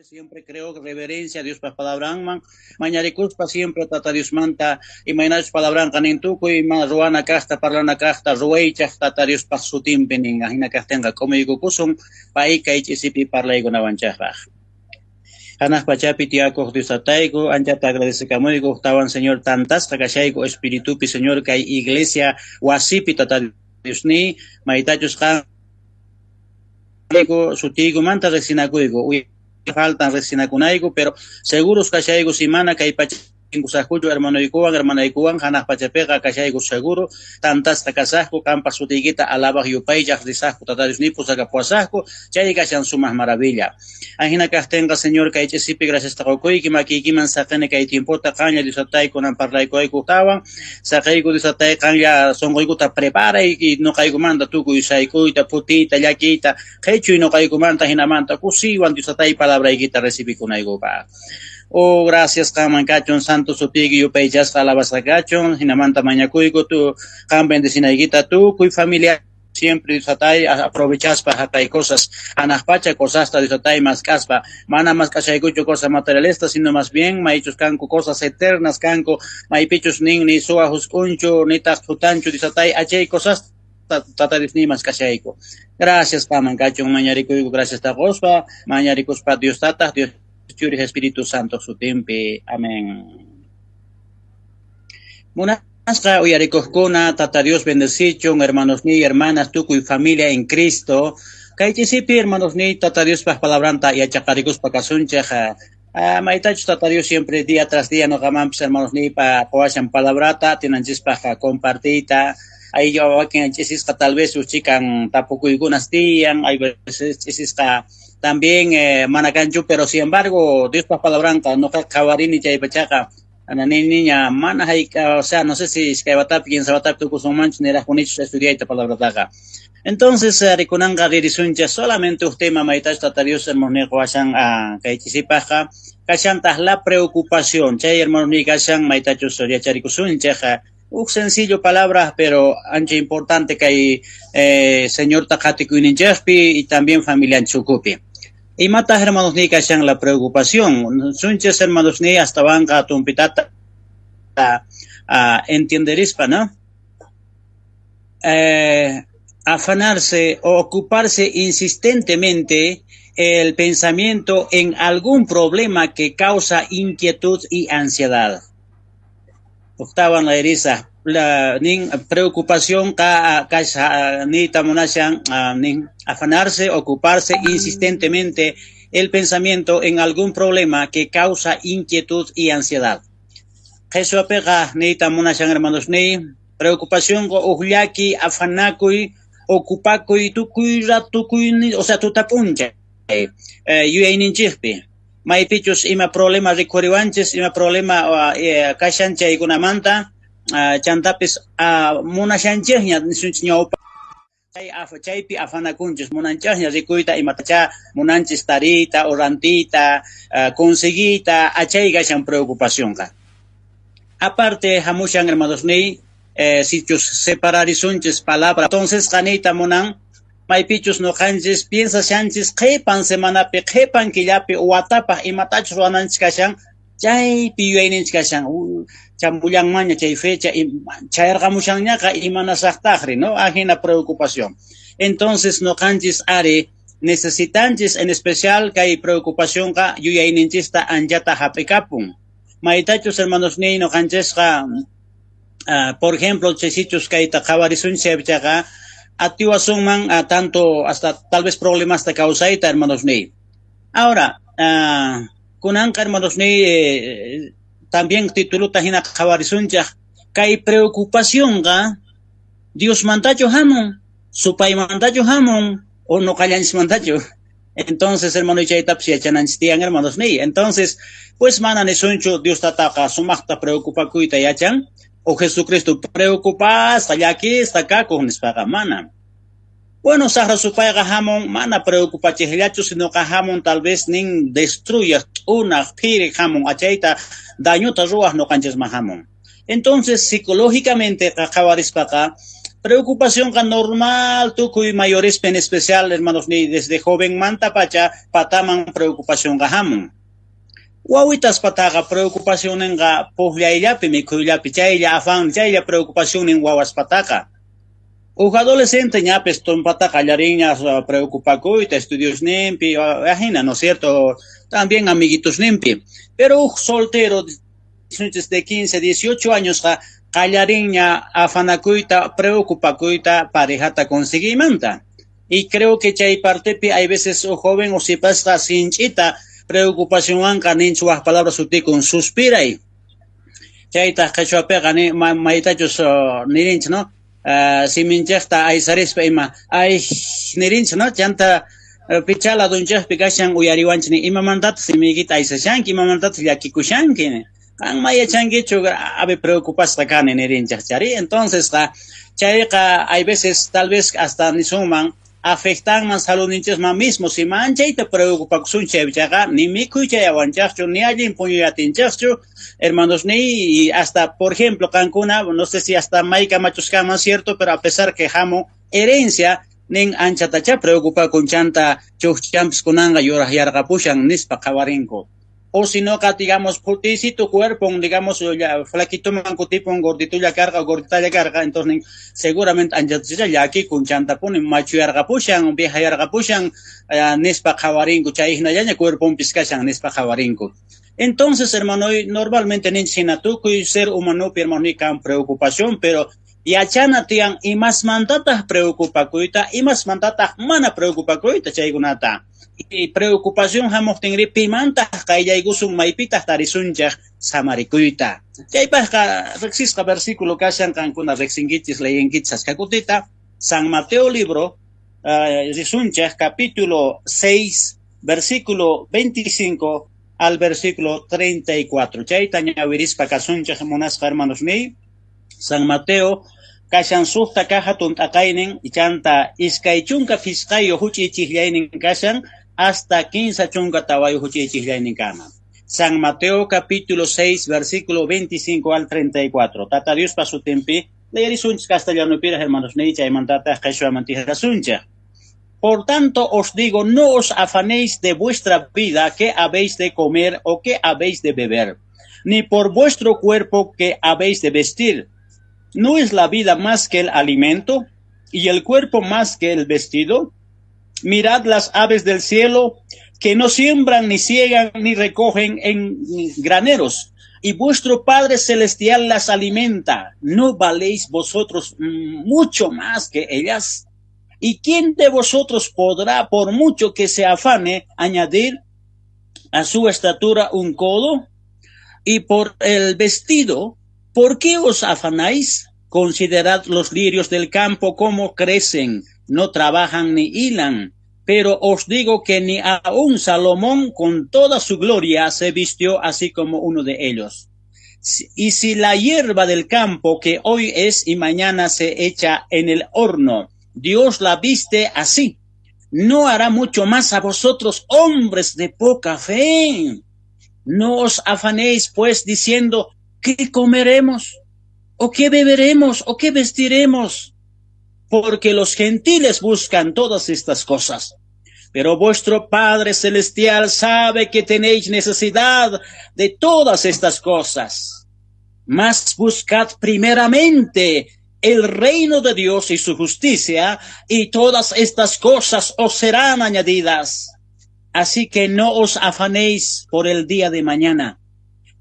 Siempre creo reverencia a Diospaj palabranman, mañarikuspa siempre Tata Diosmanta, imaynachus palabranqa nin tukuy ima ruwana kajta, parlana kajta, ruwaychaj Tata Diospaj sutinpi nin, ajina kajtinqa k'umuykukusun pay kay ch'isipi parlaykunawanchajpaj. Hanaq pachapi tiyakuq Dios Tatayku, anchata agradecekamuyku, tawan Señor tantasqa kashayku espiritupi Señor kay iglesia wasipi Tata Diosni, maytachus qan sutiykumanta riqsinakuyku, faltan riqsinakunayku, pero seguros kashayku si mana kay pacha tinkusaqkuchu hermanoykuwan, hermanaykuwan, hanaq pachapiqa kashayku seguro, tantasqa kasaqku, qanpaq sutiykita alabaq yupaychaq risaqku, Tata Diosni pusakapuwasaqku, chay kashan sumaq maravilla. Ajina kajtinqa, Señor, kay ch'isipi graciasta qukuyki, makiykiman saqini kay tiempota, qanlla Dios Tatay kunan parlaykuwayku tawan, saqiyku Dios Tatay qanlla sunquykuta preparay y nuqaykumanta tukuy sayk'uyta, phutiyta, llakiyta, qhichuy nuqaykumanta jinamanta kusiywan Dios Tatay palabraykita recibikunaykupaq. Oh, gracias qanman kachun, santo sutiyki yupaychasqa alabasqa kachun, jinamanta mañakuyku tu qan bendecinaykita tukuy familia siempre Dios Tatay aprovechaspa jaqay cosas, hanaq pacha cosasta Dios Tatay mask'aspa, mana mask'ashaykuchu cosas materialistas, sino más bien maychus kanku cosas eternas kanku, maypichus nin ni suwa jusk'unchu, nitaq thutanchu Dios Tatay achay cosasta Tata Dios ni mask'ashayku. Gracias qanman kachun mañarikuyku, gracias taqospa, mañarikuspa Dios Tataq, Dios Churi Espíritu Santo sutinpi. Amén. Munasqa uyarikuqkuna, Tata Dios bendecichun, hermanos ni hermanas, tukuy familia en Cristo. Kay ch'isipi, hermanos ni, Tata Diospaj palabranta yachaqarikuspa kasunchej. Maytachus Tata Dios siempre día tras día noqamanpis hermanos ni pa qowashan palabrata tinanchispaj compartiyta. Ay wakin ch'isisqa tal vez uchikan tapukuykunas tiyan, hay veces ch'isisqa también mana kanchu, pero sin embargo Diospaj palabranqa noqa qhawarini chay pachaqa ni niña mana hayk'a, o sea, no sé si iskay watapi, kinsa watapi tukusunmanchu niraqpunichus estudiayta palabrataqa. Entonces rikunanqa ririsunchej solamente uj tema maytachus Tata Dios hermanos ni qowashan kay ch'isipajqa kashantaq la preocupación, chay hermanos ni kashan maytachus yacharikusunchej. Uj sencillo palabra, pero ancha importante kay Señorta qatikuyninchejpi y también familianchukhupi. Imataq hermanos ni kashan la preocupación? Sunchis hermanos ni astawanqa tumpitata entenderispa, ¿no? Afanarse o ocuparse insistentemente el pensamiento en algún problema que causa inquietud y ansiedad. Ujtawan leerisa, la nin preocupación ka kasha niyta munashan nin afanarse, ocuparse insistentemente el pensamiento en algún problema que causa inquietud y ansiedad. Qheswapiqa niyta munashan hermanos niy, preocupación uj llaki, afanakuy, ocupakuy tukuy rato, tukuy, o sea, tuta p'unchay yuyayninchikpi. Maypichus ima problema rikhuriwanchis, ima problema kashan chaykunamanta, chantapis munashanchikña nisunchis ñawpa chaypi afanakunchis, munanchikña rikuyta imatacha munanchis tariyta o rantiyta, conseguiyta, achay kashan preocupacionqa. Aparte hamushan hermanos niy, sichus separarisunchis palabra, entonces qaniyta munan maypichus noqanchis piensashanchis qhipan semanapi, qhipan killapi, watapaj imatachus ruwananchis kashan, chaypi yuyayninchis kashan, chamullanmanña chay fecha, chayarqamushanñaqa imanasaqtaqri, ¿no? Ajina preocupación. Entonces noqanchis ari necesitanchis en especial kay preocupacionqa yuyayninchista anchata hap'ikapun. Maytachus hermanos niy noqanchisqa, por ejemplo, chaysichus kayta qhawarisunchis chaypichaqa atiwasunman tanto hasta tal vez problemasta kawsayta hermanos niy. Ahora, kunanqa hermanos niy, también tituluta hina qhawarisunchej kay preocupacionqa Diosmantachu hamun, supaymantachu hamun o noqallanchismantachu. Entonces, hermano, chaytapis yachananchis tiyan, hermanos niy. Entonces, pues mana nisunchu Dios tataqa sumaqta preocupakuyta yachan o Jesucristo preocupasqa llakisqa kakuq nispaqa mana. Bueno, saqra supayqa hamun mana preocupachejllachu, sinoqa hamun tal vez nin destruyaq, t'unaq, phiriq hamun, achayta dañota ruwaq noqanchisman hamun. Entonces, psicológicamente qhawarispaqa Preocupacionqa normal tukuy mayorespi, en especial, hermanos, ni desde jovenmantapacha pataman preocupacionqa hamun. Wawitaspataqa preocupacionninqa pujllayllapi, mikhuyllapi, chaylla afán, chaylla preocupacionnin wawaspataqa. Uj adolescente ñapis tumpata qallarinña preocupakuyta estudiosninpi, ajina, ¿no es cierto? También amiguitusninpi. Pero uj soltero de 15, 18 añosqa qallarinña afanakuyta, preocupakuyta parejata conseguiymanta. Y creo que chay partepi hay veces uj joven o sipasqa sinch'ita preocupacionwanqa ninchu waj palabra sutikun suspiray. Chaytaq qhichwapiqa ni maytachus nirinchik, ¿no? Siminchikta aysarispa ima ay nirinchik, ¿no? Chanta pichá ladunchikpi kashan uyariwanchik ni imamantataq simiykita aysashanki, imamantataq llakikushanki? Qan ma yachankichu grave preocupasqa kani nirinchik chari. Entonces chayqa hay veces tal vez hasta nisunman afectanman saludninchikman mismo si manchayta preocupakusun chayqa ni mikhuy chayawanchikchu ni allin puñuyatinchikchu, hermanos, ni hasta, por ejemplo, qankuna, no sé si hasta maykamachus kanman cierto, pero a pesar que hamun herencia nin anchatachá preocupakun chanta chukchanpis kunanqa yuraqyarqapushan nispa qhawarinku. O si no, digamos, putiysitu cuerpo, digamos, flaquituman kutipun, gorditulla karqa, gorditalla karqa, entonces seguramente anchatachá llakikun chantapuni machuyarqapushan, viejayarqapushan nispa qhawarinku, chay hinallaña cuerponpis kashan nispa qhawarinku. Entonces, hermano, normalmente ninchik hina tukuy ser humanopi, hermano, kan preocupación, pero yachana tiyan imasmantataq preocupakuyta, imasmantataq mana preocupakuyta chaykunata. Y preocupación hamuqtinri pimantaq qayllaykusun maypitaq tarisunchik samarikuyta. Chaypaqqa riqsisqa versículo kashan qankuna riqsinkichis leyenkichis achka kutita. San Mateo libro, risunchik capítulo 6, versículo 25 al versículo 34. Chayta ñawirispa kasunchik munasqa hermanos niy. San Mateo kashan suqta kaq hatun t'aqaynin chanta 25 huch'uy chiqllaynin kashan hasta 34 huch'uy chiqllaynin kama. San Mateo capítulo 6, versículo 25 al 34. Tata Diospa sutinpi leerisunchik castellanopiraq, hermanos niy, chaymantataq qhichwaman tikrasunchik. Por tanto os digo, no os afanéis de vuestra vida, qué habéis de comer o qué habéis de beber, ni por vuestro cuerpo que habéis de vestir. ¿No es la vida más que el alimento y el cuerpo más que el vestido? Mirad las aves del cielo, que no siembran, ni siegan, ni recogen en graneros, y vuestro Padre Celestial las alimenta. ¿No valéis vosotros mucho más que ellas? ¿Y quién de vosotros podrá, por mucho que se afane, añadir a su estatura un codo? Y por el vestido, ¿por qué os afanáis? Considerad los lirios del campo, cómo crecen, no trabajan ni hilan. Pero os digo que ni aun Salomón con toda su gloria se vistió así como uno de ellos. Y si la hierba del campo, que hoy es y mañana se echa en el horno, Dios la viste así, ¿no hará mucho más a vosotros, hombres de poca fe? No os afanéis, pues, diciendo: ¿qué comeremos? ¿O qué beberemos? ¿O qué vestiremos? Porque los gentiles buscan todas estas cosas. Pero vuestro Padre Celestial sabe que tenéis necesidad de todas estas cosas. Mas buscad primeramente el reino de Dios y su justicia, y todas estas cosas os serán añadidas. Así que no os afanéis por el día de mañana,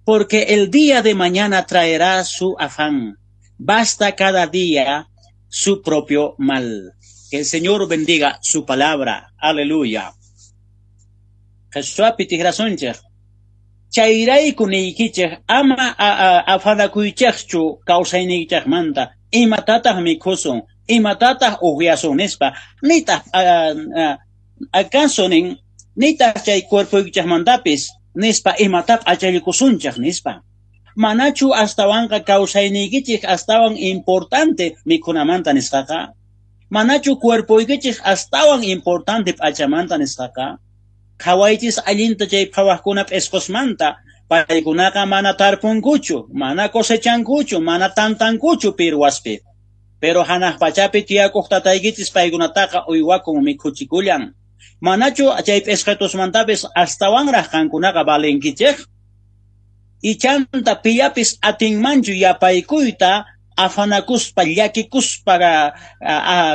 porque el día de mañana traerá su afán. Basta cada día su propio mal. Que el Señor bendiga su palabra. Aleluya. Qhichwapi tikrasunchik. Chayrayku niykichej ama afanakuychejchu kawsayniykichejmanta, imatataq mikhusun, imatataq ujyasun nispa, nitaq acaso nin, nitaq chay cuerpoykichejmantapis nispa imatap achallikusunchej nispa. Manachu astawanqa kawsayniykichej astawan importante mikhunamanta nisqaqa? Manachu cuerpoykichej astawan importante p'achamanta nisqaqa? Qhawaychis allinta chay phawajkuna p'isqosmanta, paykunaqa mana tarpunkuchu, mana cosechankuchu, mana tantankuchu pirwaspi. Pero hanaq pachapi tiyakuq tataykichis paykunataqa uywakun mikhuchikullan. Manachu chay p'isqetusmantapis astawanraj qankunaqa valenkichej? Ichanta pillapis atinmanchu yapaykuyta afanakuspa llakikuspa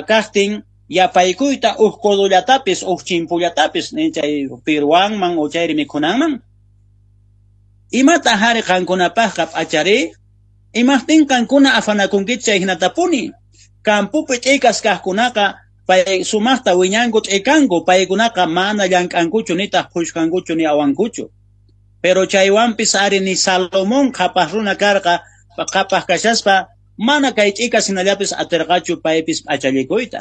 kajtin yapaykuyta uj codollatapis uj chimpullatapis chay pirwanman o chayri mikhunanman? Imataj ari qankunapajqa p'achari? Imajtin qankuna afanakunkichej chay jinatapuni? Campopi t'ikas kajkunaqa pay sumajta wiñanku t'ikanku, paykunaqa mana llank'ankuchu nitaj phushkankuchu ni awankuchu. Pero chaywanpis ari ni Salomón qhapaj runa karqa, qhapaj kashaspa mana kay t'ikas jinallapis aterqachu paypis p'achallikuyta.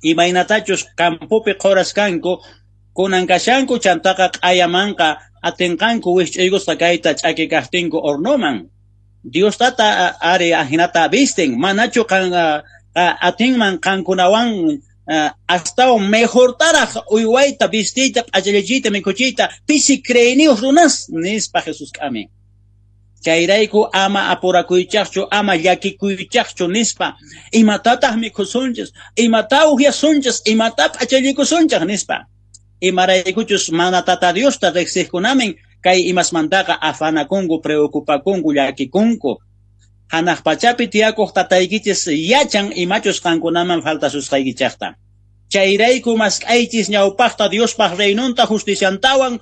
Imaynatachus campopi qhoras kanku, kunan kashanku chantaqa q'ayamanqa atinqanku wijch'uykusqa kayta ch'aki kajtinku hornoman. Dios tata ari ajinata visten, manachu qan atinman qankunawan astawan mejortaraj uywayta, vistiyta, p'achallichiyta, mikhuchiyta, pisi creeyniyoj runas, nispa Jesús k'amin. Chayrayku ama apurakuychajchu, ama llakikuychajchu nispa, imatataj mikhusunchis, imatá ujyasunchis, imatá p'achallikusunchej nispa. Imaraykuchus mana Tata Diosta rejsejkunamin kay imasmantaqa afanakunku, preocupakunku, llakikunku. Janaj pachapi tiyakoj tataykichis yachan imachus qankunaman faltasusqaykichejta. Chayrayku mask'aychis ñawpajta Diospaj reinonta justiciantawan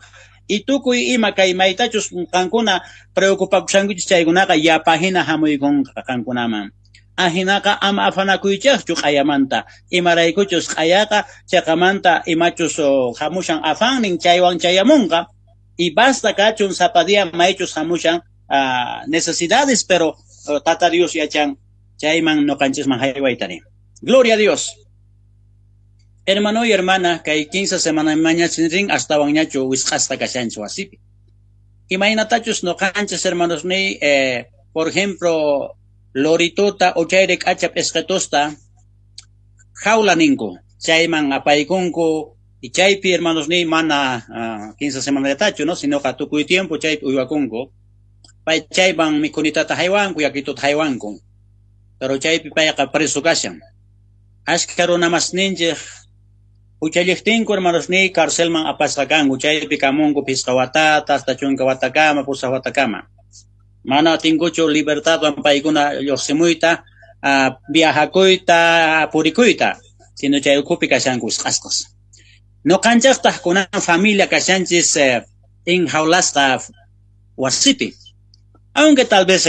y tukuy ima kay maytachus qankuna preocupakushankichis chaykunaqa yapa jina jamuykonqa qankunaman. Ajinaqa ama afanakuychejchu q'ayamanta, imaraykuchus q'ayaqa cheqamanta imachus jamushan afannin chaywan chayamonqa. Y basta kachun sapa día maychus jamushan necesidades, pero Tata Dios yachan chayman noqanchisman jaywayta nin. Gloria a Dios. Hermano y hermana, kay kinsa semanamanña rin astawanñachu wisq'asqa kashanchis wasipi. Imaynatachus noqanchis hermanosniy, por ejemplo, loritota o chayri k'acha p'isqetusta jaula ninku, chayman apaykunku y chaypi hermanosniy mana kinsa semanallatachu, no, sinoqa tukuy tiempo chaypi uywakunku. Pay chayman mikhunitata jaywanku, yakituta jaywanku. Pero chaypi payqa preso kashan. Ashkha runamasninchej juchallejtinku hermanosniy carcelman apasqa kanku, chaypi kamunku phisqa watata, hasta 10 watakama, 8 watakama. Mana atinkuchu libertadwan paykuna llojsimuyta, viajakuyta, purikuyta, sino chay ukhupi kashanku wisq'asqas. Noqanchejtaj kunan familia kashanchis enjaulasqa wasipi. Aunque tal vez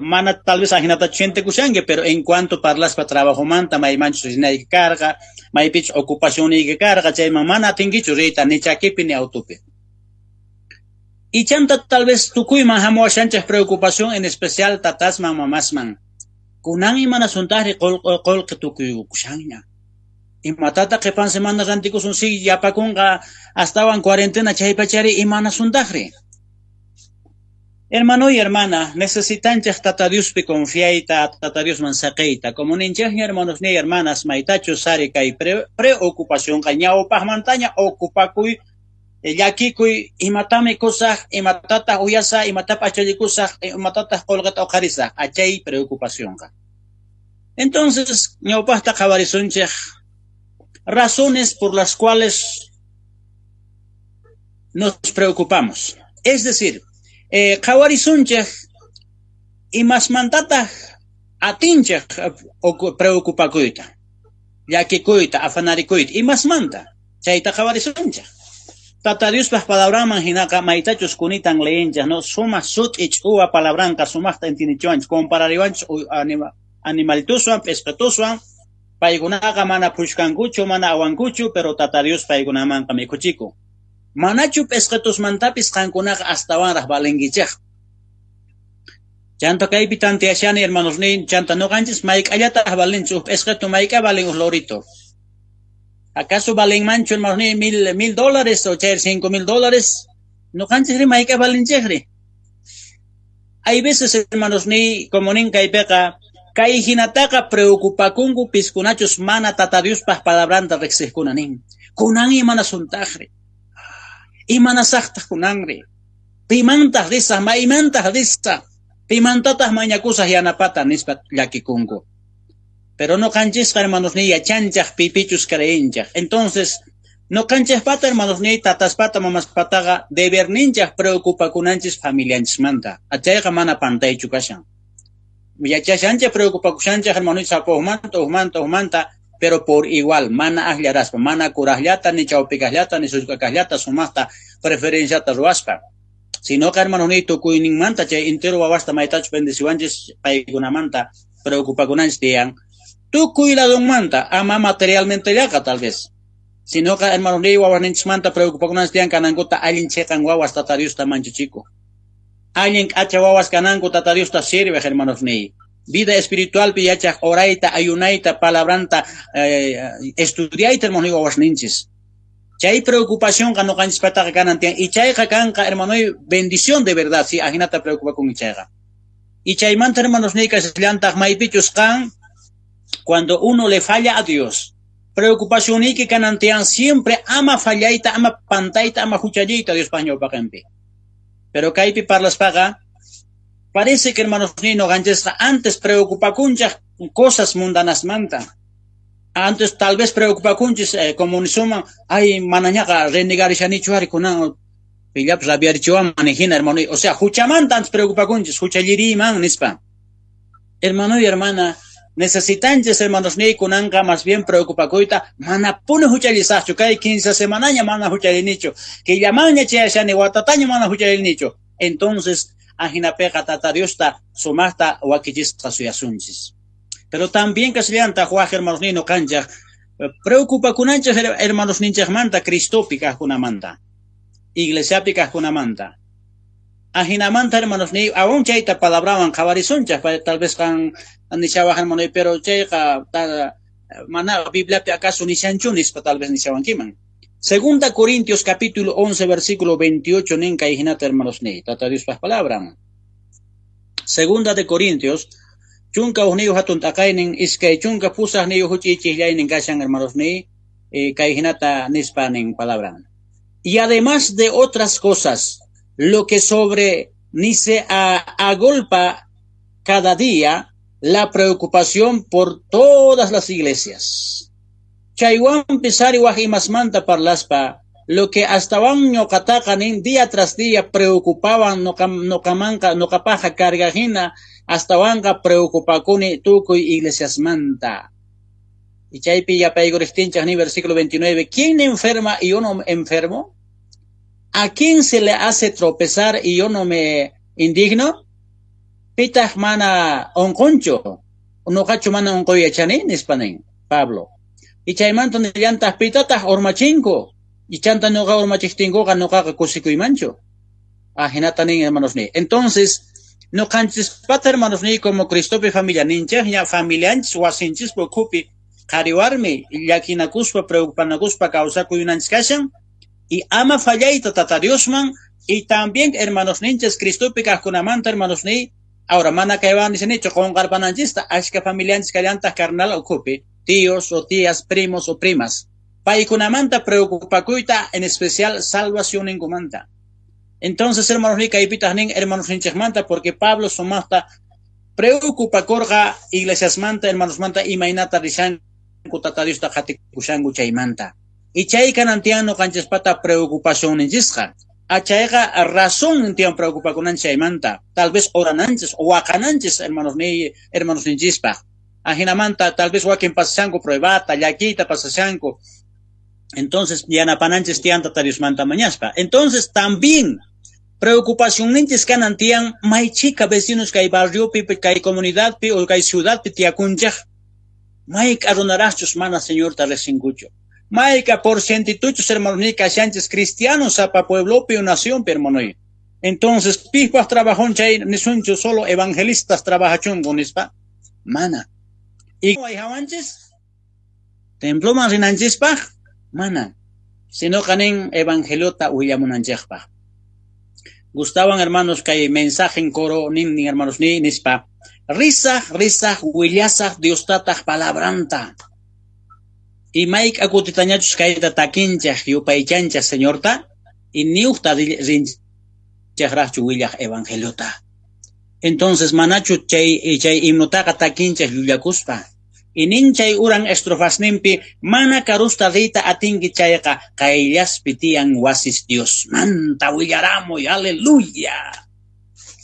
mana tal vez ajinatachu sientekushanki, pero en cuanto parlaspa trabajomanta maymanchus rinayki karqa, maypichus ocupacionniyki karqa, chayman mana atinkichu riyta ni chakipi ni autopi. Y chanta tal vez tukuyman jamuwashanchej preocupación en especial tatasman mamasman. Kunan imanasuntajri qolqe tukuykushanña. Imatata qhipan semana rantikusun si yapakunqa astawan cuarentena chaypachari imanasuntajri. Hermano y hermana, necesitanchej Tata Diospi confiayta, Tata Diosman saqeyta. Como ninchejña hermanos ni hermanas, maytachus ari kay preocupacionqa ñawpajmantaña ocupakuy, llakikuy, imatá mikhusaj, imatataj uyasaj, imatá p'achallikusaj, imatataj qolqeta oqharisaj, achay preocupacionqa. Entonces, ñawpajta qhawarisunchej razones por las cuales nos preocupamos. Es decir, qhawarisunchej imasmantataj atinchej preocupakuyta, llakikuyta, afanarikuyta, imasmanta, chayta qhawarisunchej. Tata Diospaj palabranman jinaqa maytachus kunitan leyenchej, no, sumaj sut'i ch'uwa palabranqa sumajta entiendechiwanchej, comparariwanchej animalituswan, p'isqetuswan, paykunaqa mana phushkankuchu, mana awankuchu, pero Tata Dios paykunamanqa mikhuchikun. Manachu p'isqetusmantapis qankunaqa astawanraj valenkichej. Chanta kaypi tanteashani hermanosniy, chanta noqanchis mayk'allataj valenchis uj p'isqetu, mayk'a valen uj lorito. ¿Acaso valenmanchu hermanosniy $1000 o chayri $5000? Noqanchisri mayk'a valenchejri. Hay veces hermanosniy, como nin kaypiqa, kay jinataqa preocupakunku piskunachus mana Tata Diospaj palabranta rejsejkuna nin. Kunan imanasuntajri. Imanasajtaj kunanri. Pimantaj risaj, maymantaj risaj, pimantataj mañakusaj yanapata nispa llakikunku. Pero noqanchisqa, hermanosniy, yachanchej pipichus creenchej. Entonces, noqanchejpata, hermanosniy, tataspata, mamaspataqa, deberninchej preocupakunanchis familianchismanta. Chayqa mana pantaychu kashan. Yachashanchej preocupakushanchej, hermanosniy, sapa ujmanta, ujmanta, ujmanta, pero por igual, mana ajllaraspa, mana kurajllata, ni chawpikajllata, ni sullk'akajllata, sumajta preferenciata ruwaspa. Sinoqa, hermanosniy, tukuyninmanta chay entero wawasta maytachus bendeciwanchis paykunamanta preocupakunanchis tiyan. Tukuy ladonmanta, ama materialmentellaqa tal vez. Sinoqa, hermanosniy, wawasninchismanta preocupakunanchis tiyan kanankuta allin cheqan wawas Tata Diosta manchachiku. Allin k'acha wawas kananku Tata Diosta sirvej, hermanosniy. Vida espiritualpi yachaj orayta, ayunayta, palabranta estudiayta, hermanosniy, wawasninchis. Chay preocupacionqa noqanchispataqa kanan tiyan. Y chayqa kanqa, hermanoy, bendición de verdad, si ajinata preocupakunki chayqa. Y chaymanta, hermanosniy, kashallantaq maypichus qan, cuando uno le falla a Dios, preocupacionniyki kanan tiyan siempre ama fallayta, ama pantayta, ama huchalliyta Diospaq ñawpaqenpi. Pero kaypi parlaspaqa, parece que, hermanosniy, noqanchisqa antes preocupakunchej cosas mundanasmanta. Antes tal vez preocupakunchis como nisuman, ay, manañaqa renegarishanichu ari kunan pillapis rabiarichiwanman hina, hermano. O sea, huchamanta antes preocupakunchis, huchalliriyman nispa. Hermano y hermana, necesitanchis, hermanosniy, kunanqa más bien preocupakuyta, manapuni huchallisaqchu, kay 15 semanaña mana huchallinichu, killamanña chayashani, watataña mana huchallinichu. Entonces, ajinapiqa Tata Diosta sumaqta wakichisqa suyasunchis. Pero también kashallantaq waj hermanosniy noqanchej preocupakunanchej hermanosninchejmanta Cristopi kajkunamanta, iglesiapi kajkunamanta. Ajinamanta, hermanosniy, aún chayta palabrawan qhawarisunchej, tal vez qan nishawaj, hermanoy, pero chayqa mana Bibliapi acaso nishanchu nispa tal vez nishawankiman. Segunda Corintios capítulo 11 versículo 28 nin kay hinata, hermanosniy, Tata Diospaj palabran. Segunda de Corintios 11 hatun t'aqaynin 28 huch'iychijllaynin kashan, hermanosniy, kay hinata nispa nin palabran. Y además de otras cosas, lo que sobre ni se agolpa cada día la preocupación por todas las iglesias. Chaywanpis ari waj imasmanta parlaspa, lo que astawan ñuqataqa nin día tras día preocupawan noqamanqa noqapaqa carga hina astawanqa preocupakuni tukuy iglesiasmanta. Y chaypi yapaykurejtinchaj ni versículo 29, ¿quién enferma y yo no enfermo? ¿A quién se le hace tropezar y yo no me indigno? Pitaj mana onqonchu, noqachu mana onqoy yachani, nispa nin Pablo. Y chaymanta nillantaq pitataq urmachinku, y chanta noqa urmachijtinkuqa noqaqa kusikuymanchu. Ajinata nin, hermanosniy. Entonces, noqanchispata, hermanosniy, como Cristopi familia ninchejña familianchis wasinchispa ukhupi qhari warmi llakinakuspa preocupanakuspa kawsakuyunanchis kashan y ama fallayta Tata Diosman y también hermanosninchis Cristopi kajkunamanta, hermanosniy. Ahora mana kaywan nishanichu qonqarpananchista, ashka familianchis kallantaq carnal ukhupi, tíos o tías, primos o primas, paykunamanta preocupakuyta, en especial salvacionninkumanta. Entonces, hermanosniy, kaypitaq nin hermanosninchejmanta porque Pablo sumaqta preocupakurqa iglesiasmanta, hermanosmanta, imaynata rishanku Tata Diosta qhatikushanku chaymanta. Y chay kanan tiyan noqanchispata preocupacionninchisqa. Chayqa razón tiyan preocupakunanchis chaymanta. Tal vez orananchis o waqananchis hermanosniy, hermanosninchispaq. Ajinamanta tal vez wakin pasashanku pruebata, llakiyta pasashanku. Entonces yanapananchis tiyan Tata Diosmanta mañaspa. Entonces también preocupacionninchis kanan tiyan may chhika vecinos kay barriopi, kay comunidadpi o kay ciudadpi tiyakunchej. Mayk'a runaraqchus mana Señorta riqsinkuchu. Mayk'a porcientituchus, hermanosniy, kashanchis cristianos sapa pueblopi o nacionpi, hermanoy. Entonces, pijpaj trabajon chay? Nisunchu solo evangelistas trabajachunku nispa? Mana. Y hawanchis temploman rinanchispaj? Mana. Sinoqa nin evangeliota willamunanchejpaj. Gustawan, hermanos, kay mensaje en coro nin, hermanos, ni nispa. Risaj, risaj, willasaj Diostataj palabranta. Y mayk'a kutitañachus kayta takinchej yupaychanchej Señorta y niujta rinchejrajchu willaj evangeliota. Entonces manachu chay himnotaqa takinchej llullakuspa. Y nin chay uran estrofasninpi, mana karusta riyta atinki chayqa, qayllaspi tiyan wasis Diosmanta willaramuy, aleluya.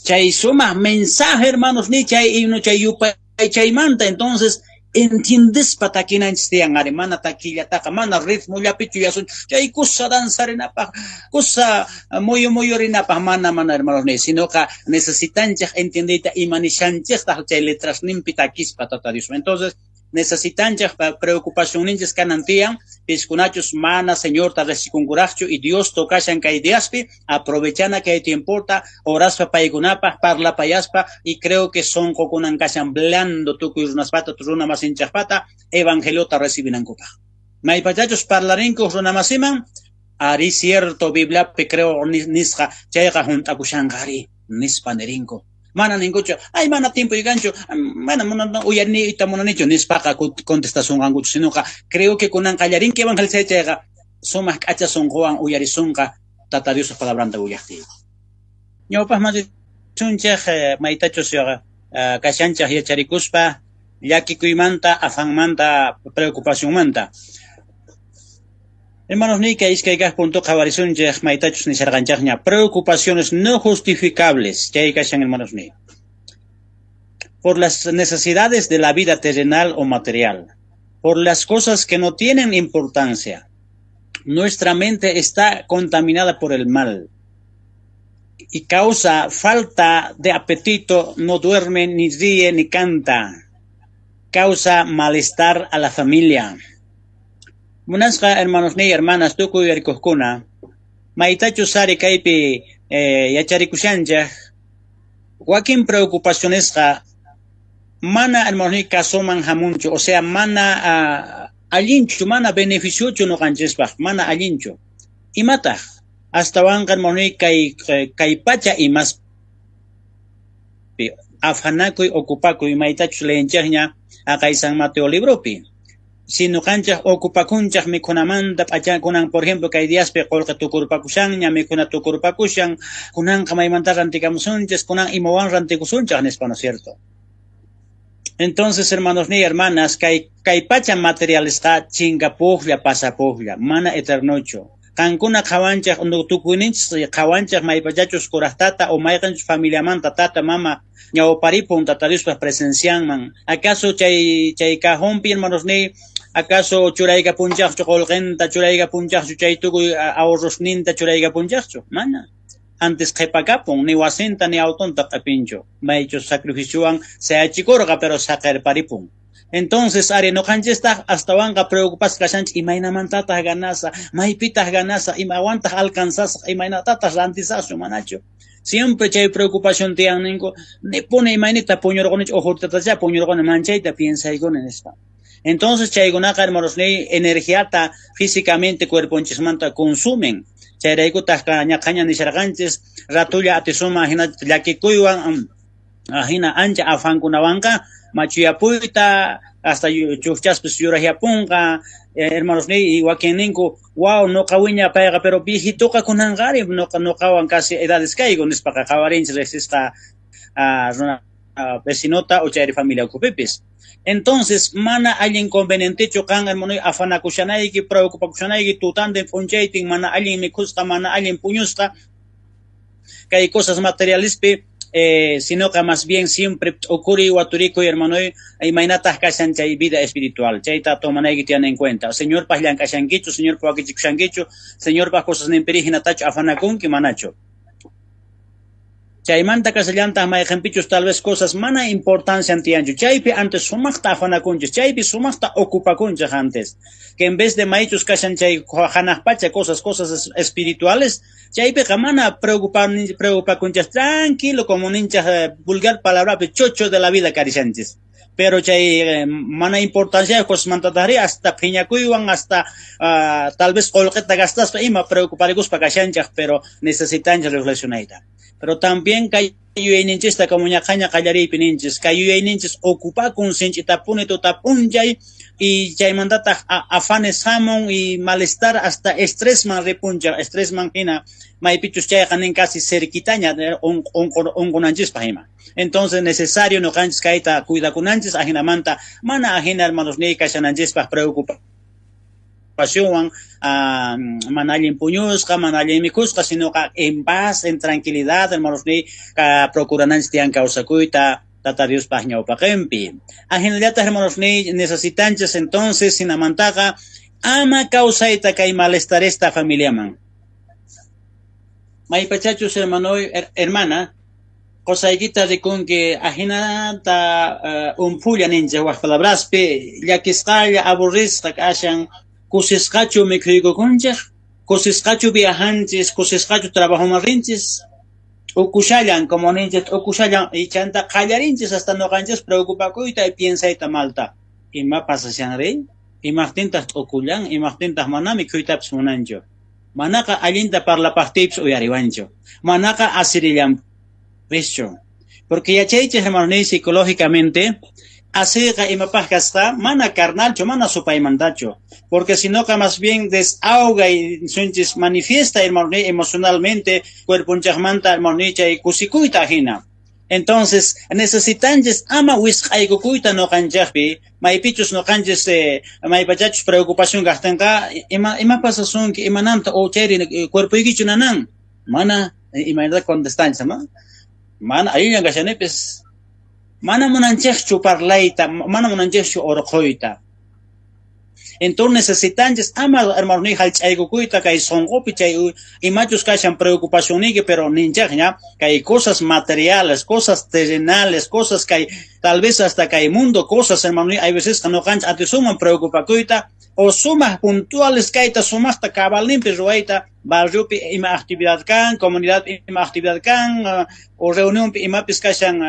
Chay sumaj mensaje, hermanos, ni chay himno chay yupaychaymanta, entonces entiendespa takinanchis tiyan ari, mana takillataqa, mana ritmollapichu yasun, chay kusa danzarinapaj, kusa muyu muyurinapaj, mana mana hermanos ni, sinoqa necesitanchej entiendeyta ima nishanchejtaj chay letrasninpi takispa Tata Dios. Entonces necesitanchej preocupacionninchis kanan tiyan, piskunachus mana Señorta resikunkurajchu y Dios tocashan kay diaspi, aprovechana kay tiempota, oraspa paykunapaj, parlapayaspa, y creo que sonqokunan kashan blando tukuy runaspata, runa masinchajpata, evangeliota recibinankupaj. Maypachachus parlarinku runa masiman, ari cierto Bibliapi creo nisqa, chayqa junt'akushanqa ari, nispa nirinku. Mana ninkuchu, ay mana tiempo kanchu, mana mana uyariniyta munanichu nispaqa contestasunqankuchu, sinoqa creo que kunan qallarinki evangelizay chayqa sumaq k'acha sunquwan uyarisunqa Tata Dios palabranta willaqtiyku. Ñawpaqman risunchej maytachus kashanchej yacharikuspa llakikuymanta, afanmanta, preocupacionmanta. Hermanos nika iskay kaq punto qhawarisunchej maytachus nisharqanchejña preocupaciones no justificables chay kashan hermanos ni por las necesidades de la vida terrenal o material, por las cosas que no tienen importancia. Nuestra mente está contaminada por el mal y causa falta de apetito, no duerme, ni ríe, ni canta. Causa malestar a la familia. Munasqa hermanos ni hermanas tukuy uyarikojkuna, maytachus ari kaypi yacharikushanchej, wakin preocupacionesqa mana hermanos ni kasuman hamunchu, o sea, mana allinchu, mana beneficiochu noqanchispaj, mana allinchu. Imataj? Astawanqa hermanos ni kay pacha imaspi afanakuy, ocupakuy, maytachus leyenchejña aqay San Mateo libropi. Si noqanchej ocupakunchej mikhunamanta p'achakunan, por ejemplo, kay diaspi qolqe tukurpakushanña, mikhuna tukurpakushan, kunanqa maymanta rantikamusunchis, kunan imawan rantikusunchej nispa, ¿no es cierto? Entonces, hermanos ni hermanas, kay pacha materialesqa chinkapujlla, pasapujlla, mana eternochu. Qankuna qhawanchej, tukuyninchis qhawanchej maypachachus kuraj tata o mayqanchus familiamanta tata, mama ñawparipun Tata Diospaj presencianman. ¿Acaso chay cajonpi, hermanos ni, acaso churaykapunchajchu qolqenta, churaykapunchajchu chay tukuy ahorrosninta churaykapunchajchu? Mana. Antes qhepakapun, ni wasinta ni autonta q'ipinchu. Maychus sacrificiowan sayachikurqa, pero saqerparipun. Entonces, ari noqanchistaq astawanqa preocupasqa kashanchik, imaynamantataq ganasa, maypitaq ganasa, imawantaq alcanzasaq, imaynatataq rantisasun, manachu. Siempre chay preocupación tiyan ninku, nipuni imaynita puñurqunichu, ujurtatacha puñurquni, manchayta piensaykuni nispa. Entonces chaykunaqa, hermanos ni, energiata físicamente cuerponchismanta consumen. Chayraykutaq ñaqhaña nisharqanchis, ratulla atisuma hina llakikuywan, hina ancha afankunawanqa machuyapuyta, hasta chujchaspis yurajyapunqa, hermanos ni, y wakin ninku, wow, noqa wiña payqa, pero viejitoqa kunanqari, noqawan casi edades kayku nispaqa qhawarinchis riqsisqa runa vecinota o chayri familia ukhupipis. Entonces, mana allin convenientechu qan, hermano, afanakushanayki, preocupakushanayki, tutantin p'unchaytin, mana allin mikhusqa, mana allin puñusqa, kay cosas materialespi, sinoqa más bien siempre t'ukuriy, waturikuy, hermano, imaynataq kashan chay vida espiritual, chayta tomanayki tiyan en cuenta. Señorpaj llank'ashankichu, Señorpaj wakichikushankichu, Señorpaj cosas ninpiri hinatachu afanakunki, manachu. Chaymanta kasallantaq mayqinpichus tal vez cosas mana importancia tiyanchu. Chaypi antes sumaqta afanakunchis, chaypi sumaqta ocupakunchis antes. Que en vez de maychus kashan chay hanaq pacha cosas espirituales, chaypiqa mana preocupakunchis, tranquilo como ninchas vulgar palabrapi chocho de la vida karishanchis. Pero chay mana importancia cosas mantatari hasta phiñakuywan, hasta tal vez qolqeta gastaspa ima preocuparikuspa kashanchaj, pero necesitanchis reflexionayta. Pero también kay yuyayninchista como ñaqhaña qallariypi ninchis, kay yuyayninchis ocupakun sinch'itapuni tuta p'unchay y chaymantataq afanes hamun y malestar hasta estresman ripunchej, estresman hina maypichus chayqa nin casi cerquitaña unqunanchispaj ima. Entonces necesario ñuqanchis kayta cuidakunanchis ajinamanta mana ajina hermanosniy kashananchispaj preocupacionwan mana allin puñusqa, mana allin mikhusqa, sinoqa en paz, en tranquilidad, hermanosniy, procurananchis tiyan kawsakuyta Tata Diospaj ñawpaqenpi. Ajinallataj, hermanosniy, necesitanchis entonces jinamantaqa ama kawsayta kay malestaresta familiaman. Maypachachus hermanoy, hermana, qosaykita rikunki ajinata umphulla ninchej waj palabraspi, llakisqalla, aburrisqa kashan, kusisqachu mikhuykukunchej, kusisqachu viajanchis, kusisqachu trabajoman rinchis, t'ukushallan, como ninchej, t'ukushallan, y chanta qallarinchis hasta noqanchis preocupakuyta y piensayta malta. Ima pasashanri? Imajtintaj t'ukullan? Imajtintaj mana mikhuytapis munanchu? Manaqa allinta parlapajtiypis uyariwanchu. Manaqa asirillanpischu. Porque yachaychej, hermanosniy, psicológicamente, asiyqa imapaj kasqa mana carnalchu, mana supaymantachu. Porque sinoqa más bien desahoga y sunchis manifiesta, hermanosniy, emocionalmente, cuerponchejmanta, hermanosniy, chay kusikuyta ajina. Entonces, necesitanchis ama wisq'aykukuyta noqanchejpi, maypichus noqanchis maypachachus preocupación kajtenqa, ima pasasunki, imananta, o chayri cuerpoykichu nanan, mana imaynata contestanchis, ma? Mana allillan kashanipis, mana munanchejchu parlayta, mana munanchejchu orqhoyta. Entonces necesitanchis ama hermanosniy jallch'aykukuyta kay sonqopi chay imachus kashan preocupacionniyki, pero ninchejña kay cosas materiales, cosas terrenales, cosas kay tal vez hasta kay mundo cosas, hermanosniy, hay veces noqanchis atisunman preocupakuyta o sumaj puntuales kayta, sumajta cabalninpi ruwayta, barriopi ima actividad kan, comunidad ima actividad kan, o reunionpi imapis kashan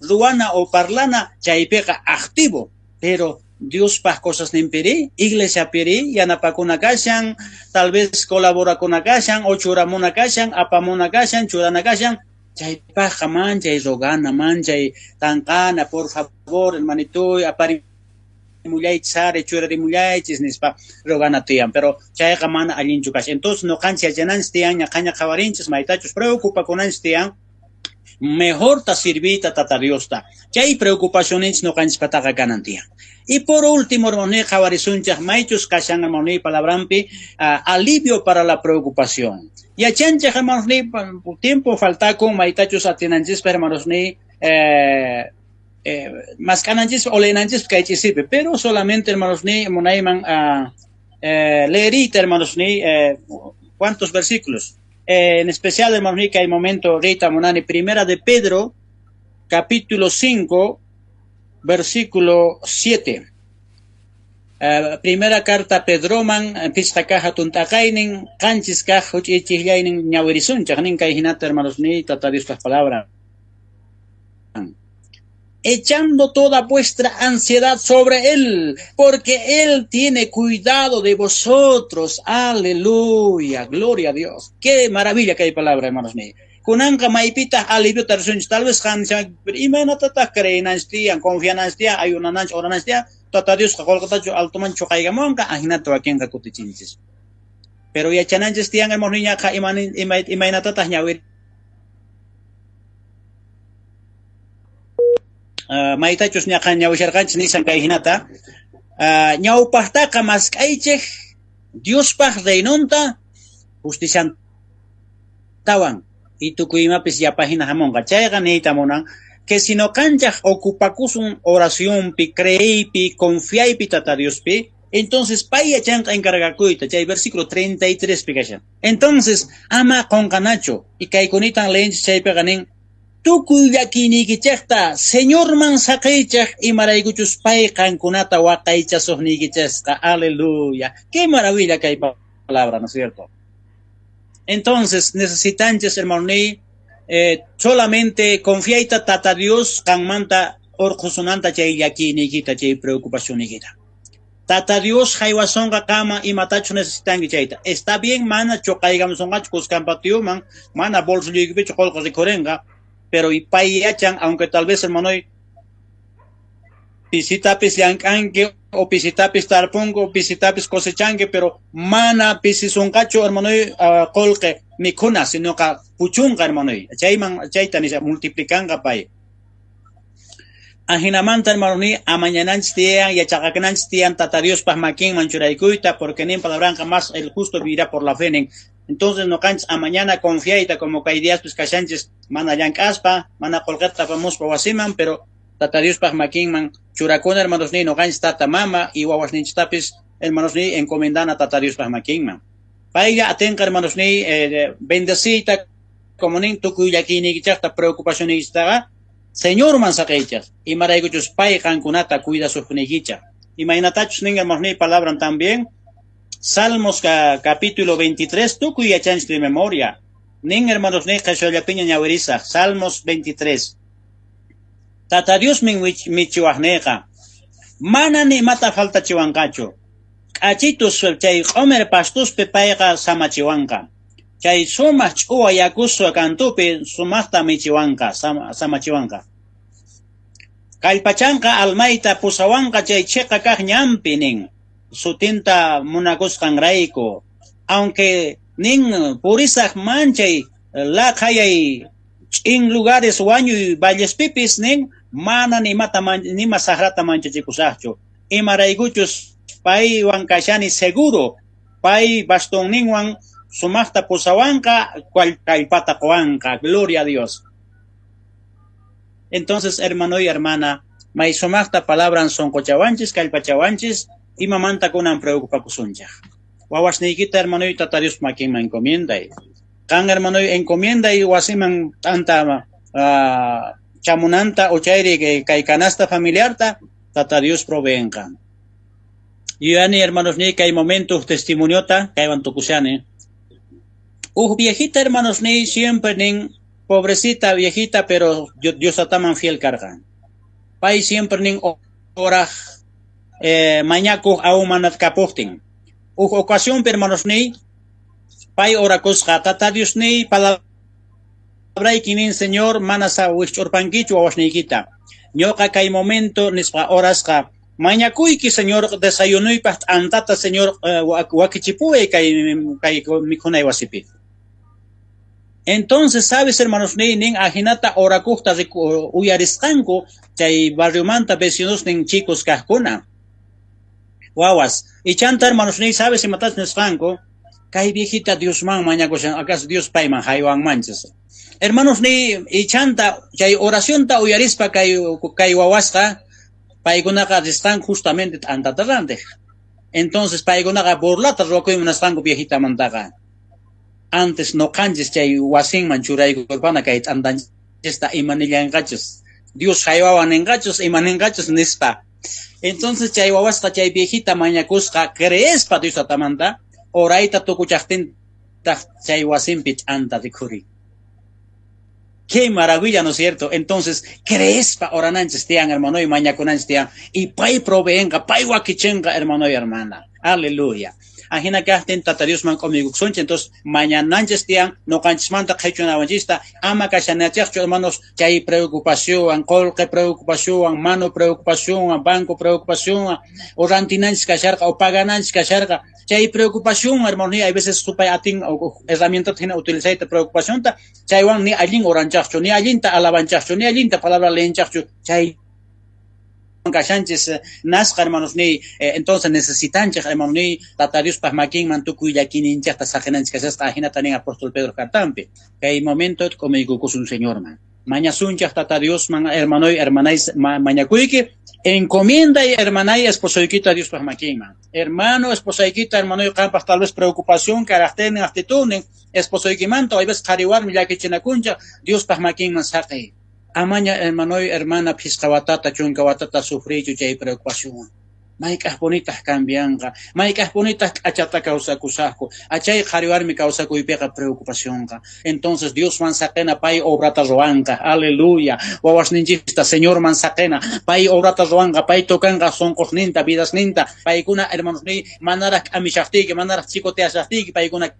ruwana o parlana, chaypiqa activo, pero Diospaj cosasninpiri, iglesiapiri, yanapakuna kashan, tal vez colaborakuna kashan, o churamuna kashan, apamuna kashan, churana kashan, chaypajqa manchay rogana, manchay tanqana, por favor, hermanitoy, aparimullaychis ari, churarimullaychis nispa rogana tiyan, pero chayqa mana allinchu kashan. Entonces noqanchis yachananchis tiyan, ñaqhaña qhawarinchis, maytachus preocupakunanchis tiyan, mejorta sirviyta Tata Diosta. Chay preocupacionninchis noqanchispataqa kanan tiyan. Y por último, hermanosniy, qhawarisunchej maychus kashan, hermanosniy, palabranpi alivio para la preocupación. Yachanchej, hermanosniy, tiempo faltakun maytachus atinanchispa, hermanosniy, mask'ananchispa o leenanchispa kay ch'isipi, pero solamente, hermanosniy, munayman leeriyta, hermanosniy, cuántos versículos. En especial, hermanosniy, kay momento riyta munani, Primera de Pedro, capítulo 5, versículo 7. Primera carta Pedroman, pichqa kaj hatun t'aqaynin, qanchis kaj huch'uychijllaynin ñawirisunchej, nin kay hinata, hermanosniy, Tata Diospaj palabra. Echando toda vuestra ansiedad sobre Él, porque Él tiene cuidado de vosotros. Aleluya, gloria a Dios. Qué maravilla que hay palabra, hermanos míos. Kunanqa maypitaq aliviota risunchis, tal vez qan imaynatataq creenanchis tiyan, confiananchis tiyan, ayunananchis, orananchis tiyan, Tata Diosqa qolqetachu altoman chuqaykamunqa, ajinata wakinqa kutichinchis. Pero yachananchis tiyan, hermanos niñaqa, imaynatataq ñawir maytachus ñaqa ñawisharqanchis nishan kay hinata, ñawpajtaqa mask'aychej Diospaj reinonta justiciantawan y tukuy imapis yapa hina hamunqa. Chayqa niyta munan que si noqanchaj ocupakusun oracionpi, creeypi, confiaypi Tata Diospi, entonces pay yachanqa encargakuyta, chay versículo 33 pi kashan. Entonces ama qonqanachu y kaykunitan leenchis chaypiqa nin tukuy llakiyniykichejta Señorman saqeychej imaraykuchus pay qankunata waqaychasuqniykichejqa. Aleluya. Qué maravilla kay palabra, ¿no es cierto? Entonces necesitanchis, hermanosniy, solamente confiayta Tata Dios qanmanta orqhusunanta chay llakiyniykita, chay preocupacionniykita. Tata Dios jaywasonqa qanman imatachus necesitanki chayta. Está bien mana choqaykamusonqachu kuskan patioman, mana bolsilloykipichu qolqe rikhurenqa, pero pay yachan, aunque tal vez, hermanoy, pisitapis llank'anki o pisitapis tarpunki o pisitapis cosechanki, pero mana pisisonqachu, hermanoy, qolqe mikhuna, sinoqa puchunqa, hermanoy. Chayman chayta nisha multiplicanqa pay. Ajinamanta, hermano, ni amañananchis tiyan, yachaqakananchis tiyan Tata Diospaj makinman churaykuyta, porque nin palabranqa mas el justo vivirá por la fe nin. Entonces noqanchis amañana confiayta como kay diaspis kashanchis mana llank'aspa, mana qolqeta apamuspa wasiman, pero Tata Diospaj makinman churakuna, hermanos ni noqanchis tata mama y wawasninchistapis, hermanos ni encomendana Tata Diospaj makinman. Paylla atinqa, hermanos ni, bendeciyta, como nin tukuy llakiyniykichaqta preocupacionniykichtaqa Señorman saqeychaq, imaraykuchus pay qankunata cuidasuqniykichaq. Imaynatachus nin, hermanos ni, palabran también, Salmos capítulo 23, tukuy yachanchis de memoria. Nin, hermanos ni, qheswallapiña ñawirisaq, Salmos 23. Tata Diosmin michiwajneyqa, mana ni imata faltachiwanqachu. K'achitus chay q'omer pastospi payqa samachiwanqa. Chay sumaj ch'uwa yakuswa kantupi sumajta michiwanqa, samachiwanqa. Kallpachanqa almayta pusawanqa chay cheqa kaq ñanpi nin, sutinta munakusqanrayku. Aunque nin purisaj manchay laqhayay ch'in lugares wañuy vallespipis nin, mana nimata nima sajrata manchachikusajchu. Imaraykuchus paywan kashani seguro, pay bastonninwan sumajta pusawanqa, kallpata qowanqa. Gloria a Dios. Entonces, hermano y hermana, may sumajta palabran sonqochawanchis, kallpachawanchis, imamanta kunan preocupakusunchaj. Wawasniykita, hermanoy, Tata Dios makinman encomienday. Qan, hermanoy, encomienday wasiman t'anta chamunanta o chayri kay canasta familiarta Tata Dios proveenqa. Yuyani, hermanos ni, kay momento testimoniota kaywan tukushani. Uj viejita, hermanos ni, siempre nin, pobrecita viejita, pero Dios ataman fiel karqa. Pay siempre nin oraj mañakuj aún manat kapuqtin. Uj ocasión, hermanos ni, pay orakusqa, Tata Dios ni, palabrayki nin, Señor, mana sa wijch'urpankichu wawasniykita. Ñuqa kay momento nispa orasqa, mañakuyki, Señor, desayunuypaj t'antata, Señor, wakichipuway kay mikhunay wasipi. Entonces, sabes, hermanos ni, nin ajinata orakujta uyarisqanku chay barriomanta vecinos nin chicos kajkuna. Wawas. Y chanta, hermanos ni, sabes imatachus nisqanku, kay viejita Diosman mañakushan, acaso Dios payman haywanmanchis. Hermanos ni, y chanta chay oracionta uyarispa kay wawasqa paykunaqa risqanku justamente t'antata rantiq. Entonces paykunaqa burlata ruwakuy munasqanku viejitamantaqa. Antes noqanchis chay wasinman churaykurpana kay t'antanchista ima nillanqachus, Dios haywawan ninqachus, ima ninqachus nispa. Entonces chay wawasqa chay viejita mañakusqa creespa Dios tatamanta orayta tukuchaqtintaq chay wasinpi t'anta rikhuri. Qué maravilla, ¿no es cierto? Entonces, creespa orananchis tiyan, hermano, y mañakunanchis tiyan, y pay proveenqa, pay wakichenqa, hermano y hermana. Aleluya. Ajina kajtin Tata Diosman k'umiykusunchik, entonces mañananchis tiyan, noqanchismanta qhichunawanchista, ama kashanachejchu, hermanos, chay preocupacionwan, qolqe preocupacionwan, mano preocupacionwan, banco preocupacionwan, o rantinanchis kasharqa, o pagananchis kasharqa, chay preocupación, hermano, ni hay veces supay atin herramientata hina utilizayta preocupacionta, chaywan ni allin oranchaqchu, ni allinta alabanchaqchu, ni allinta palabra leenchaqchu, chay kashanchis nasqa, hermanos, ni entonces necesitanchej, hermano, ni Tata Diospaj makinman tukuy llakininchejta saqinanchis kashasqa, ajinata nin apóstol Pedro cartampi. Kay momento k'umiykukusun Señorman. Mañasunchaj Tata Diosman, hermanoy, hermanay, mañakuyki, encomienday, hermanay, esposoykita Diospaj makinman. Hermano, esposaykita, hermanoy, qampaj tal vez preocupación, carácter, actitudnin, esposoykimanta, hay veces qhari warmi llakichinakunchaj, Diospaj makinman saqey. Amaña, hermanoy, hermana, phisqa watata, chunka watata sufriychu chay preocupación. Mayk'ajpunitaj cambianqa? Mayk'ajpunitaj k'achata kawsakusajku? Achay qhari warmi kawsakuypiqa preocupacionqa. Entonces Diosman saqena, pay obrata ruwanqa. Aleluya. Wawasninchista Señorman saqena, pay obrata ruwanqa, pay tocanqa sonqosninta, vidasninta. Paykuna, hermanosniy, manaraj k'amishajtiyki, manaraj chicoteashajtiyki, paykuna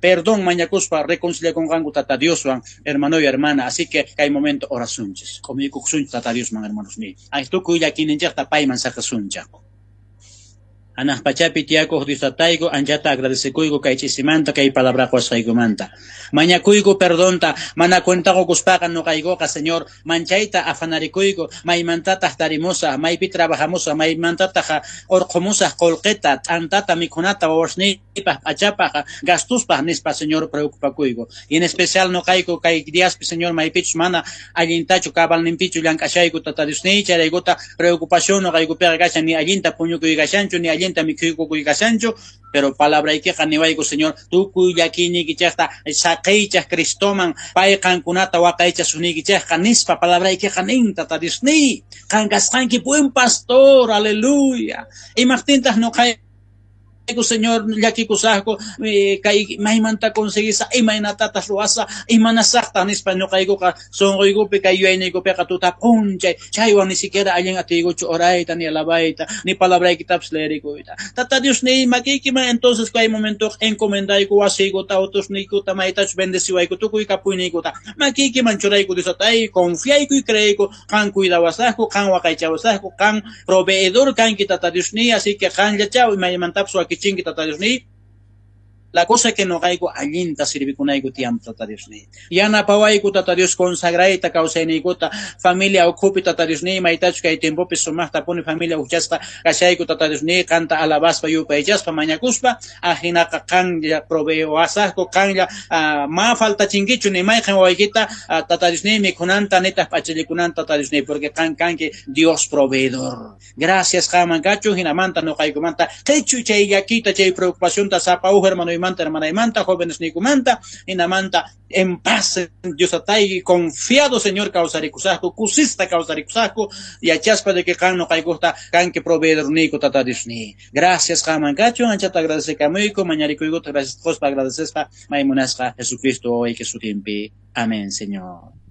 perdón mañakuspa reconciliakonqanku Tata Dioswan, hermano y hermana. Así que kay momento orasunchis. K'umuykukusunchis Tata Diosman, hermanosniy. Ay, tukuy llakiyninchejta payman saqesunchej. Hanaq pachapi tiyakuq Dios Tatayku, anchata agradecekuyku kay ch'isimanta, kay palabra qosqaykumanta. Mañakuyku perdonta, mana cuenta qokuspaqa noqaykuqa, Señor, manchayta afanarikuyku, maymantataq tarimusaj, maypi trabajamusaj, maymantataq orqhomusaj qolqeta, t'antata, mikhunata, wawasniypaj, p'achapaj, gastuspaj, nispa, Señor, preocupakuyku. Y en especial noqayku kay diaspi, Señor, maypichus mana allintachu cabalninpichu llank'ashayku, Tata Diosniy, chayraykuta preocupación noqaykupiqa kashan, ni allinta puñukuy kashanchu, ni allinta mikhuykukuy kashanchu, pero palabraykiqa niwayku, Señor, tukuy llakiyniykichejta saqeychaj Cristoman, pay qankunata waqaychasuniykichejqa, nispa palabraykiqa nin, Tata Diosniy, qan kasqanki buen pastor, aleluya. Imajtintaj noqayku, Señor, llakikusajku, kay maymanta conseguisa, imaynatataj ruwasa, imanasajtaj, nispa noqaykuqa sonqoykupi kay yuyayniykupiqa tuta p'unchay, chaywan ni siquiera allin atiykuchu orayta, ni alabayta, ni palabraykitapis leerikuyta. Tata Dios niy, makiykiman entonces kay momento encomendayku wasiykuta, autusniykuta, maytachus bendeciwayku, tukuy kapuyniykuta, makiykiman churayku, Dios Tatay, confiayku y creeyku, qan cuidawasajku, qan waqaychawasajku, qan proveedor kanki, Tata Dios niy, así que qanllachaw imaymantapis wakichinki, Tata Dios niy. La cosa que noqayku allinta sirvikunayku tiyan, Tata Dios niy. Yanapawayku, Tata Dios, consagrayta kawsayniykuta, familia ukhupi, Tata Dios niy, maytachus kay tiempopi sumaqta puni familia ujchasqa kashayku, Tata Dios niy, qanta alabaspa, yupaychaspa, mañakuspa, ajinaqa qanlla proveewasajku, qanlla ma faltachinkichu ni mayqen wawaykita, Tata Dios niy, mikhunanta, nitaq p'achallikunanta, Tata Dios niy, porque qan kanki Dios proveedor. Gracias qanman kachun, hinamanta noqaykumanta qechuy chay llakita, chay preocupacionta sapa uj hermanoymanta, hermanaymanta, jovenesniykumanta, hinamanta en paz, Dios Tatay, confiado, Señor, kawsarikusajku, kusisqa kawsarikusajku, yachaspa de que qan noqaykujta kanki proveedorniyku, Tata Dios niy. Gracias qanman kachun, anchata agradecekamuyku, mañarikuykuta, gracias qospa agradecespa, maymunasqa Jesucristo wawayki sutinpi. Amén, Señor.